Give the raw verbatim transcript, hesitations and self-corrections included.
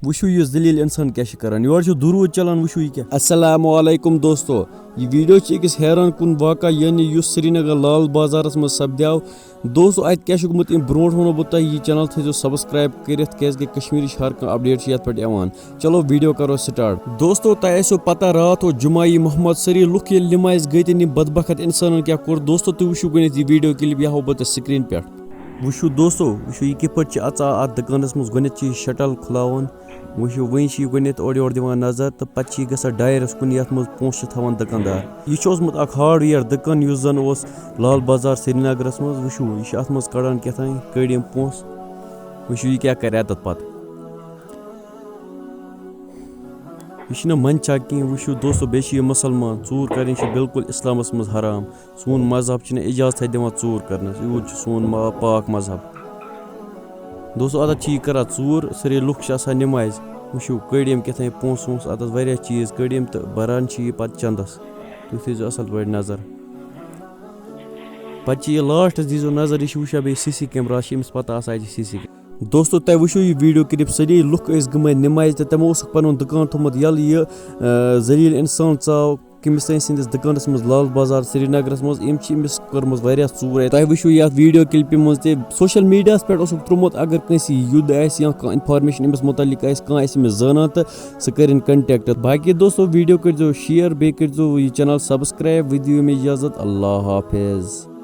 وٕچھِو یہِ ذلیل انسان کیٛاہ چھِ کران، یورٕ چھُ دروٗد چلان، وٕچھِو یہِ کیٛاہ۔ السلام علیکم دوستو، یہِ ویڈیو چھِ أکِس حیران کُن واقعہ، یعنی یُس سرینگر لال بازارس منٛز سپدیو۔ دوستو، اتہِ کیٛاہ چھُ گوٚمُت، امہِ برونٛٹھ ونو بہٕ تۄہہِ، یہِ چینل تھٲیزیو سبسکرائب کٔرِتھ، کیٛازِ کہِ کشمیٖرٕچ ہر کانٛہہ اپڈیٹ چھِ یتھ پٮ۪ٹھ یِوان۔ چلو ویڈیو کرو سٹارٹ۔ دوستو، تۄہہِ آسیو پتہ، راتھ اوس جمعہ، یہِ محمد سری لُکھ ییٚلہِ نمازِ گٔے تہٕ یِم بدبخت انسانن کیٛاہ کوٚر۔ دوستو، تُہۍ وٕچھِو گۄڈٕنیتھ یہِ ویڈیو کلپ، یہِ ہاوو بہٕ تۄہہِ سکرین پٮ۪ٹھ۔ وٕچھِو دوستو، وٕچھِو یہِ کِتھ پٲٹھۍ چھِ اژان اتھ دُکانس منٛز۔ گۄڈٕنیتھ چھِ یہِ شٹل کھُلاوان۔ وٕچھِو، وۄنۍ چھِ یہِ گۄڈٕنیتھ اورٕ یورٕ دِوان نظر تہٕ پتہٕ چھِ یہِ گژھان ڈایرس کُن، یتھ منٛز پونٛسہٕ چھِ تھاوان دُکاندار۔ یہِ چھُ اوسمُت اکھ ہاڈویر دُکان، یُس زن اوس لال بازار سرینگرس منٛز۔ وٕچھِو، یہِ چھُ اتھ منٛز کڑان کیٛاہ تام، کٔڑۍ أمۍ پونٛسہٕ۔ وٕچھِو، یہِ کیٛاہ کرِ اتٮ۪تھ پتہٕ۔ یہِ چھُنہٕ منٛدچھان کِہیٖنۍ۔ وٕچھِو دوستو، بیٚیہِ چھِ یہِ مُسلمان، ژوٗر کَرٕنۍ چھِ بالکل اِسلامَس منٛز حرام۔ سون مذہب چھُنہٕ اِجازتھٕے دِوان ژوٗر کَرنَس، یوٗت چھُ سون ما-، پاک مذہب۔ دوستو، اَتَتھ چھِ یہِ کَران ژوٗر، سٲری لُکھ چھِ آسان نٮ۪مازِ۔ وٕچھِو، کٔڑۍ أمۍ کیٛاہ تام پونٛسہٕ وونٛسہٕ، اَتَتھ واریاہ چیٖز کٔڑۍ أمۍ تہٕ بَران چھِ یہِ پَتہٕ چَندَس۔ تُہۍ تھٲیزیو اَصٕل پٲٹھۍ نظر۔ پَتہٕ چھِ یہِ لاسٹَس دیٖزیو نظر، یہِ چھِ وٕچھان بیٚیہِ سی سی کیمراہَس، چھِ أمِس پَتہ آسان اَتہِ چھِ سی سی۔ دوستو، تۄہہِ وٕچھِو یہِ ویڈیو کلپ، سٲری لُکھ ٲسۍ گٔمٕتۍ نمازِ تہٕ تِمو اوسُکھ پنُن دُکان تھوٚمُت یَلہٕ۔ یہِ، آ، ذلیل انسان ژاو کٔمِس تام سٕنٛدِس دُکانَس منٛز لال بازار سرینگرَس منٛز۔ أمۍ چھِ أمِس کٔرمٕژ واریاہ ژوٗر۔ تۄہہِ وٕچھِو یَتھ ویڈیو کلپہِ منٛز تہِ، سوشل میڈیاہَس پٮ۪ٹھ اوسُکھ ترٛوومُت، اگر کٲنٛسہِ یہِ یُد آسہِ یا کانٛہہ انفارمیشن أمِس مُتعلق آسہِ، کانٛہہ آسہِ أمِس زانان تہٕ سُہ کٔرِن contact۔ باقی دوستو، ویڈیو کٔرۍزیو share، بیٚیہِ کٔرۍزیو یہِ channel subscribe۔ وۄنۍ دِیِو مےٚ اجازت، اللہ حافظ۔